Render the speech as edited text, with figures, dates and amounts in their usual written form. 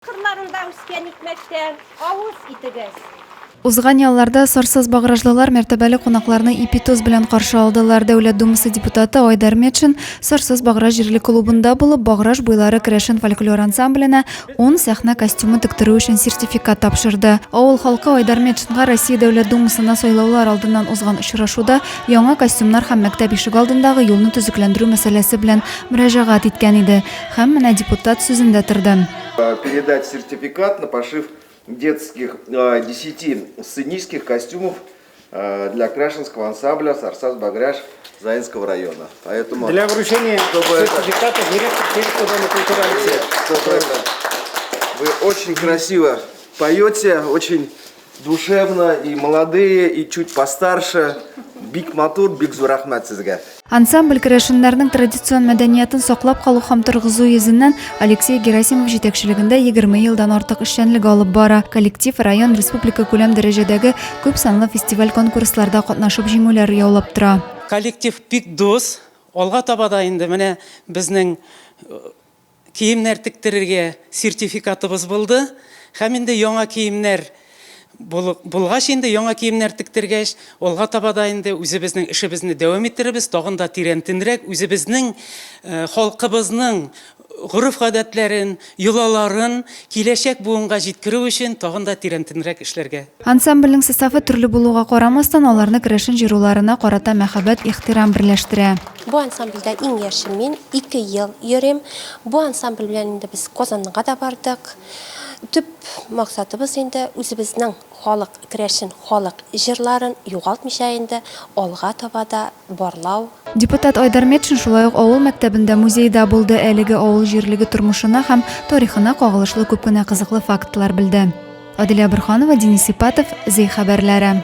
Кырларында үскән икмәктән авыз итегез. Узган ялларда Сарсаз багражлылар мәртәбәле кунакларны ипи-тоз белән каршы алдылар. Дәүләт Думасы депутаты Айдар Метшин Сарсаз Баграж җирле клубында булып, Баграж буйлары керәшен фольклор ансамбленә ун сәхнә костюмы тектерү өчен сертификат тапшырды. Авыл халкы Айдар Метшинга Россия Дәүләт Думасына сайлаулар алдыннан узган очрашуда яңа костюмнар һәм мәктәп ишегалдындагы юлны төзекләндерү мәсьәләсе белән мөрәҗәгать иткән иде. Һәм менә депутат сүзендә торды. Передать сертификат на пошив детских десяти сценических костюмов для крашенского ансамбля «Сарсаз Багряж» Заинского района. Поэтому, Для вручения чтобы это- сертификата директор сельского дома культуры Алексей. чтобы это- Вы очень красиво поете, очень душевно, и молодые, и чуть постарше. Бик матур, бик зур рәхмәт сезгә. Ансамбль керәшеннәрнең традицион мәдәниятен саклап калу һәм торгызу йөзеннән Алексей Герасимов җитәкчелегендә 20 елдан артык эшчәнлек алып бара. Коллектив район, республика күләм дәрәҗәдәге күп санлы фестиваль-конкурсларда катнашып җиңүләр яулап тора. Коллектив бик дус, алга таба да инде менә безнең Киемнәр тектерергә сертификатыбыз булды. Һәм инде яңа киемнәр булгач инде, яңа киемнәр тектергәч, алга таба да инде үзебезнең эшебезне дәвам иттерербез, тагын да тирәнтенрәк үзебезнең халкыбызның гореф-гадәтләрен, йолаларын киләчәк буынга җиткерү өчен тагын да тирәнтенрәк эшләргә. Ансамбльнең составы төрле булуга карамастан, аларны керәшен җыруларына карата мәхәббәт, ихтирам берләштерә. Бу ансамбльдә иң яше мин, ике ел йөрим. Бу ансамбль белән инде без Казанга да бардык. Төп максатыбыз инде үзебезнең халык, керәшен халык җырларын югалтмыйча инде алга таба да барлау. Депутат Айдар Метшин шулай ук авыл мәктәбендә музейда булды, әлеге авыл җирлеге тормышына һәм тарихына кагылышлы күп кенә кызыклы фактлар белде. Аделя Борһанова, Денис Ипатов, Зәй хәбәрләре.